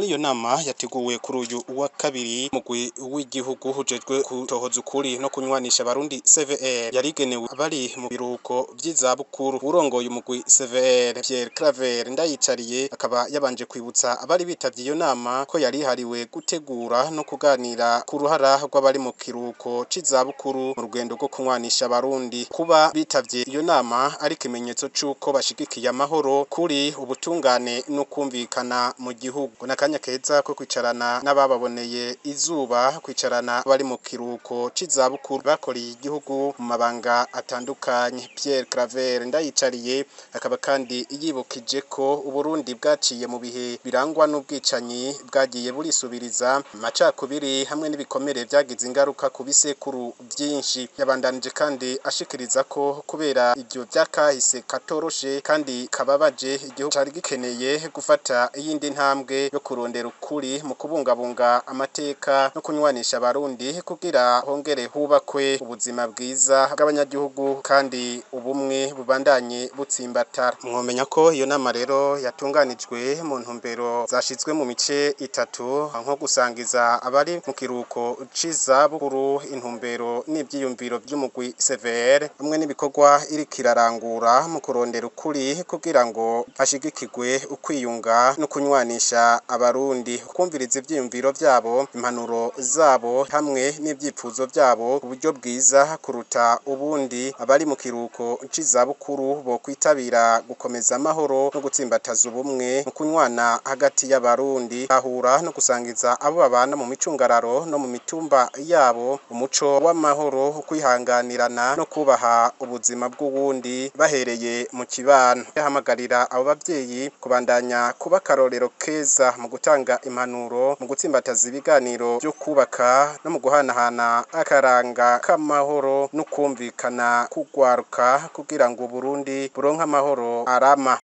Muri iyo nama yateguwe kuri uyu wa kabiri, mugwi w'igihugu ujejwe kutohoza ukuri no kunywanisha abarundi CVR, yarigenewe abari mu biruhuko vy'izabukuru. Urongoye umugwi CVR, Pierre Claver Ndayicariye, akaba yabanje kwibutsa abari bitavye iyo nama ko yari ihariwe gutegura no kuganira ku ruhara rw'abari mu kiruhuko c'izabukuru mu rugendo rwo kunywanisha abarundi. Kuba bitavye iyo nama ari ikimenyetso c'uko bashigikiye amahoro, kuri ubutungane no kumvikana mu gihugu. N'akanya keza ko kwicarana n'abababoneye izuba, kwicarana bari mu kiruhuko c'izabukuru bakoreye igihugu mu mabanga atandukanye. Pierre Claver Ndayicariye akaba kandi yibukije ko Uburundi bwaciye mu bihe birangwa n'ubwicanyi bwagiye burisubiriza, amacakubiri hamwe n'ibikomere vyagize ingaruka ku bisekuru vyinshi. Yabandanije kandi ashikiriza ko kubera ivyo vyakahise katoroshe kandi kababaje, igihugu cari gikeneye gufata iyindi ntambwe yo kurondera ukuri mu kubungabunga amateka no kunywanisha abarundi, kugira hongere hubakwe ubuzima bwiza bw'abanyagihugu kandi ubumwe bubandanye butsimbatara. Mwomenya ko iyo nama rero yatunganijwe mu ntumbero zashizwe mu mice itatu, nko gusangiza abari mu kiruhuko c'izabukuru intumbero n'ivyiyumviro vy'umugwi CVR hamwe n'ibikorwa iriko irarangura mu kurondera ukuri kugira ngo hashigikirwe ukwiyunga no kunywanisha abarundi, kumviriza ivyiyumviro vyabo, impanuro zabo hamwe n'ivyipfuzo vyabo uburyo bwiza kuruta ubundi abari mu kiruhuko c'izabukuru bo kwitabira gukomeza amahoro no gutsimbataza ubumwe mu kunywana hagati y'abarundi, ahura no gusangiza abo babana mu micungararo no mu mitumba yabo umuco w'amahoro, kwihanganirana no kubaha ubuzima bw'uwundi bahereye mu kibano. Yahamagarira abo bavyeyi kubandanya kuba akarorero keza mu gutanga impanuro, mu gutsimbataza ibiganiro vyo kubaka no mu guhanahana akaranga k'amahoro no kumvikana kugwaruka, kugira ngo Burundi buronke amahoro arama.